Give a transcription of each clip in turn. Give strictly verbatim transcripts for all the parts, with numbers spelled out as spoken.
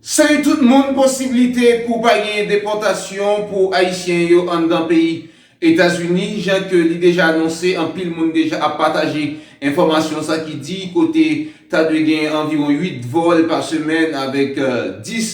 Salut tout moun, posiblite pou pa gen depòtasyon pou Ayisyen yo anndan peyi Etazini, jan ke li deja anonse, anpil moun deja ap pataje enfòmasyon sa ki di kote ta dwe gen anviwon uit vòl pa semèn avèk dis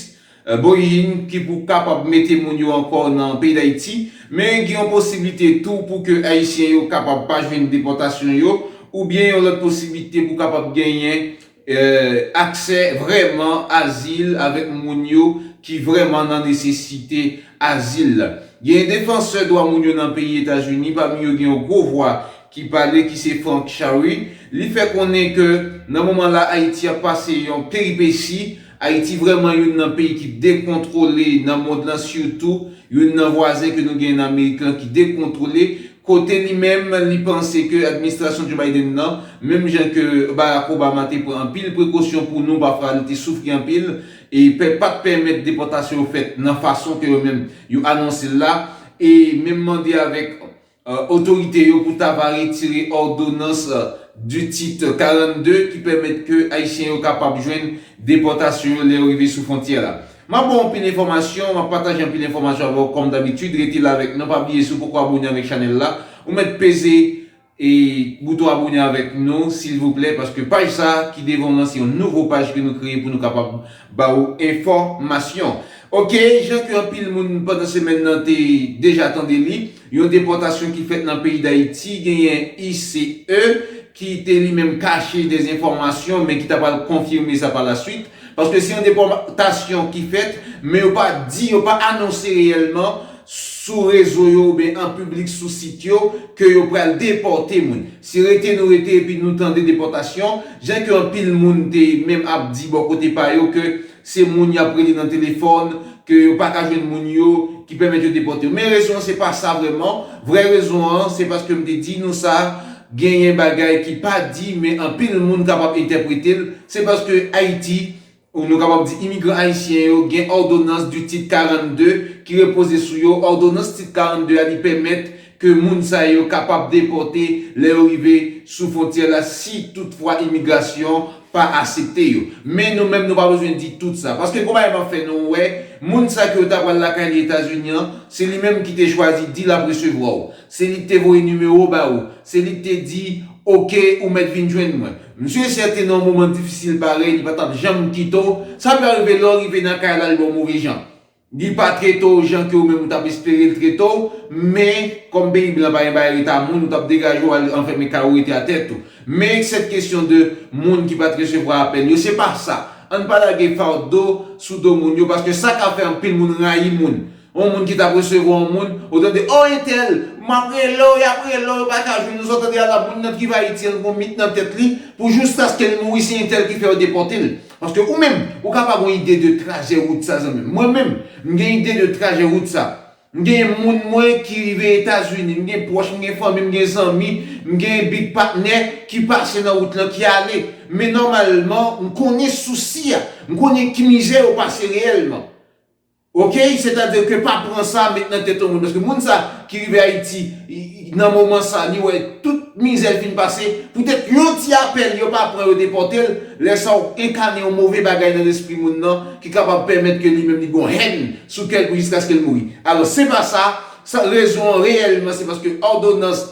Boeing ki pou kapab mete moun yo ankò nan peyi Dayiti. Men gen yon posiblite tou pou ke Ayisyen yo kapab pa jwenn depòtasyon yo, oubyen yon lòt posiblite pou kapab genyen aksè vrèman azil avèk moun yo ki vrèman nan nesesite azil. Gen defansè dwa moun yo nan peyi Etazini, pami yo gen yon gwo vwa ki pale ki se Frank Chary. Li fè konnen ke nan moman la Ayiti ap pase yon peripesi. Ayiti vrèman youn nan peyi ki dekontwole nan mond lan, sitou youn nan vwazen ke nou gen nan Amerik lan ki dekontwole. Kote li menm, li panse ke administrasyon Joe Biden nan, menm jan ke Barack Obama te pran anpil prekosyon pou nou, pafwa li te soufri anpil, e pa t pèmèt depòtasyon yo fèt nan fason ke yo menm yo anonse l la, e menm mande avèk otorite yo pou ta va retire òdonans du tit karannde ki pèmèt ke Ayisyen yo kapab jwenn depòtasyon yo lè yo rive sou fwontyè la. M ap ba w anpil enfòmasyon, m ap pataje anpil enfòmasyon avè w kòm dabitid. Rete la avèk nou, pa bliye si w poko abòne avèk chanèl la, ou mèt peze e bouton abòne avèk nou silvouplè, paske paj sa ki devan w lan se yon nouvo paj ke nou kreye pou nou kapab ba w enfòmasyon. Oke, jan ke anpil moun pandan semèn nan te deja tande li, yon depòtasyon ki fèt nan peyi Dayiti, genyen I C E ki te li menm kache de enfòmasyon, men ki ta pral konfime sa pa la swit. Paske se yon depòtasyon ki fèt, men yo pa di, yo pa anonse reyèlman sou rezo yo oubyen an piblik sou sit yo ke yo pral depòte moun. Se rete nou rete epi nou tande depòtasyon, jan ke anpil moun te menm ap di bò kote pa yo ke se moun y ap rele nan telefòn, ke yo pa ka jwenn moun yo ki pèmèt yo depòte yo. Men rezon an se pa sa vrèman. Vrè rezon an se paske m te di nou sa, genyen bagay ki pa di, men anpil moun kapab entèprete l. Se paske Ayiti, ou nou kapab di imigran ayisyen yo, gen òdonans du tit karannde ki repoze sou yo. Òdonans tit karannde a, li pèmèt ke moun sa yo kapab depòte lè yo rive sou fwontyè la, si toutfwa imigrasyon pa aksepte yo. Men nou menm, nou pa bezwen di tout sa. Paske gon bagay m ap fè nou wè, moun sa ke yo ta pral lakay li Etazini an, se li menm ki te chwazi di l ap resevwa w. Se li ki te voye nimewo ba ou. Se li ki te di, oke, ou mèt vin jwenn mwen. M si e sèten nan yon moman difisil parèy, li pa t ap janm kite w. Sa pral rive lè w rive nan kay la, li ba w move jan. Li pa trete w jan ke ou menm ou t ap espere l trete w, men kòm peyi blan pa gen bagay rete a moun, ou t ap degaje w al anfèmen kay ou rete atè tou. Men sèt kesyon de moun ki pa t resevwa apèl yo, se pa sa. Ann pa lage fado sou do moun yo, paske sa ka fè anpil moun rayi moun. Yon moun ki t ap resevwa yon moun, ou tande, o entèl, m ap rele w, y ap rele w, yo pa ka jwenn ou, sa w tande a la, moun nan t rive Ayiti an, gon mit nan tèt li, pou jiskaske l mouri, se entèl ki fè yo depòte l. Paske ou menm, ou ka pa gon ide de trajè wout sa, zanmi m. Mwen menm, m gen ide de trajè wout sa. M gen moun mwen ki rive Etazini, m gen pwòch, m gen fanmi, m gen zanmi, m gen big patnè ki pase nan wout lan, ki ale. Men nòmalman, m konnen sousi a, m konnen ki mizè yo pase reyèlman. Oke, sètadi ke pa pran sa met nan tèt yon moun, paske moun sa ki rive Ayiti nan moman sa, li wè tout mizè l fin pase, poutèt yon ti apèl yo pa pran, yo depòte l. Lè sa w enkane yon move bagay nan lespri moun nan ki kapab pèmèt ke li menm li gon hèn sou kè l pou jiskaske l mouri. Alò se pa sa, sa rezon an reyèlman se paske òdonans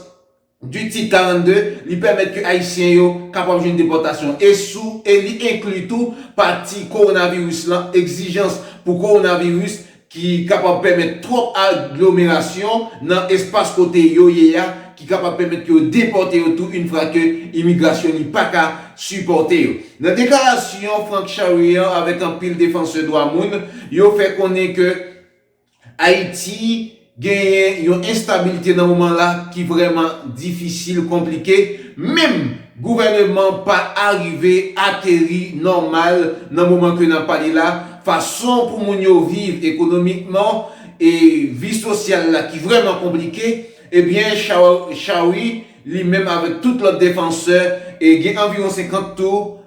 du tit karannde, li pèmèt ke Ayisyen yo kapab jwenn depòtasyon e sou e li enkli tou pati kowonaviris lan, egzijans pou kowonaviris ki kapab pèmèt twòp aglomerasyon nan espas kote yo ye a, ki kapab pèmèt ke yo depòte yo tou, yon fwa ke imigrasyon li pa ka sipòte yo. Nan deklarasyon Frank Chary an avèk anpil defansè dwa moun, yo fè konnen ke Ayiti genyen yon enstabilite nan moman la ki vrèman difisil, konplike. Menm gouvèneman pa arive ateri nòmal nan moman ke n ap pale la. Fason pou moun yo viv ekonomikman e vi sosyal la ki vrèman konplike, ebyen, Chary li menm avèk tout lòt defansè, e gen anviwon senkant tou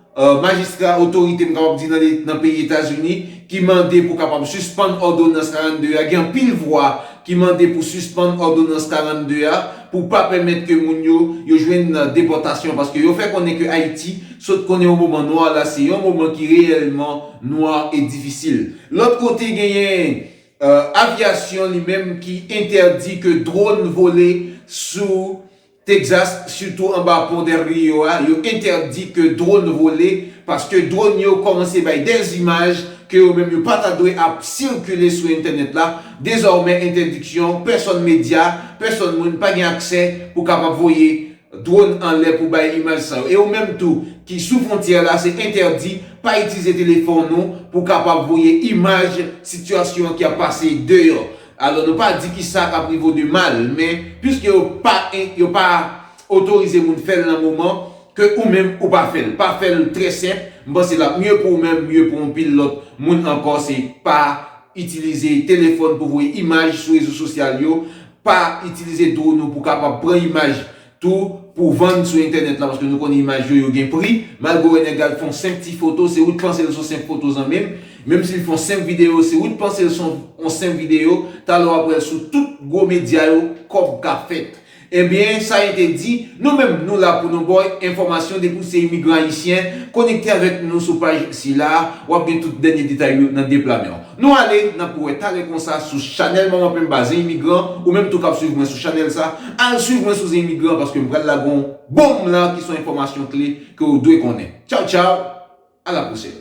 majistra, otorite, m kapab di, nan peyi Etazini ki mande pou kapab sispann òdonans karannde a. Gen anpil vwa ki mande pou sispann òdonans karannde a, pou pa pèmèt ke moun yo, yo jwenn depòtasyon, paske yo fè konnen ke Ayiti sot konnen yon moman nwa la, se yon moman ki reyèlman nwa e difisil. Lòt kote, genyen, euh, avyasyon li menm ki entèdi ke dwòn vole sou Texas, sitou anba pon Del Rio a, yo entèdi ke dwòn vole, paske dwòn yo kòmanse bay dè imaj ke yo menm yo pa ta dwe ap sikile sou entènèt la. Dezòmè, entèdiksyon, pèsòn medya, pèsòn moun pa gen aksè pou kapab voye dwòn anlè pou bay imaj sa yo. E ou menm tou ki sou fwontyè la, se entèdi, pa itilize telefòn ou pou kapab voye imaj sitiyasyon ki ap pase deyò. Alò, nou pa di ki sa k ap rive w de mal, men piske yo pa, yo pa otorize moun fè l nan moman, ke ou menm ou pa fè l. Pa fè l, trè senp. M panse l ap mye pou ou menm, mye pou yon pil lòt moun ankò, se pa itilize telefòn pou voye imaj sou rezo sosyal yo, pa itilize dwòn ou pou kapab pran imaj tou pou vann sou entènèt la, paske nou konnen imaj yo, yo gen pri. Malgre w wè nèg la fè yon senp ti foto, se ou t panse l se yon senp foto, zanmi m. Menm si l fè yon senp videyo, se ou t panse l se yon, yon senp videyo. Talè w ap wè l sou tout gwo medya yo, kòb ka fèt. Ebyen, sa yo te di, nou menm, nou la pou nou ba w enfòmasyon depi w se imigran ayisyen. Konekte avèk nou sou paj sila, w ap gen tout dènye detay yo nan de pla men w. Nou ale, n ap wè talè konsa sou chanèl Manman Penba Zen Imigran, ou menm tou k ap swiv mwen sou chanèl sa, al swiv mwen sou Zen Imigran paske m pral lage yon bonm la ki se yon enfòmasyon kle ke w dwe konnen. Tchaw, tchaw, a la pwochèn.